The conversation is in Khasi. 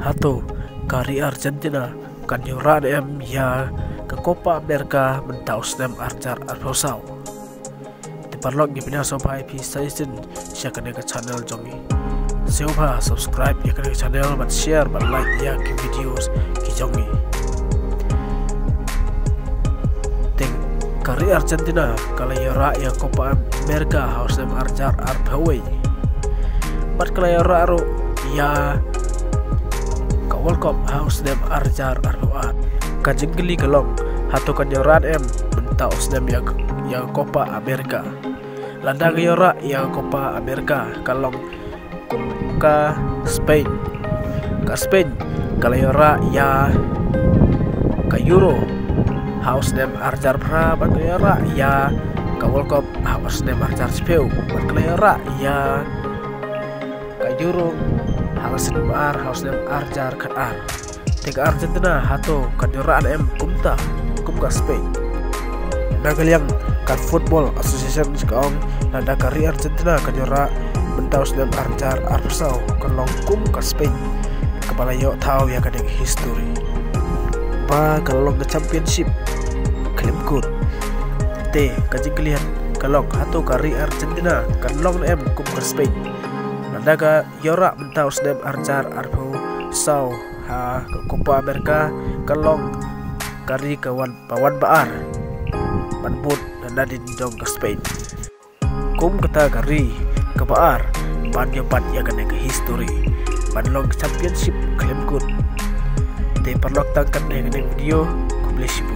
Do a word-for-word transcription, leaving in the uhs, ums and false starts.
Hato ka ri Argentina kan ïoh rah ne em ïa ka Copa America mynta u snem arhajar arphew saw? Te paralok, ngi pynïasoh bha ïa phi sa shisien sha kane ka channel jong ngi. Sngewbha subscribe ïa kane ka channel bad share bad like ïa ki videos ki jong ngi. Te ka ri Argentina ka la ïoh rah ïa Copa America ha u snem arhajar arphew wei bad ka la ïoh rah ruh ïa ka World Cup ha u snem arhajar arphew ar. Ka jingkylli ka long, hato kan ïoh rah ne em mynta u snem ïa, ïa Copa America? Lada ka ïoh rah ïa Copa America, ka long kum ka Spain. Ka Spain ka la ïoh rah ïa ka Euro ha u snem arhajar phra bad ka la ïoh rah ïa ka World Cup ha u snem arhajar shiphew bad ka la ïoh rah ïa ka Euro ha u snem ar, ha u snem arhajar khatar. Te ka Argentina hato kan ïoh rah ne em kumta kum ka Spain? Na ka liang ka Football Association ka ong lada ka ri Argentina kan ïoh rah mynta u snem arhajar arphew saw, kan long kum ka Spain kaba la ïoh thaw ïa kane ka history ba ka long ka championship khlem kut. Te ka jingkylli ka long, hato ka ri Argentina kan long ne em kum ka Spain? Lada ka ïoh rah mynta u snem arhajar arphew saw ha ka Copa America, ka long ka ri ka wan ba wan ba ar ban bud na nadien jong ka Spain kum kata ka ri kaba ar ban ïoh bat ïa kane ka history ban long championship khlem kut. Te paralok, tang katne kane ka video. Khublei shibun.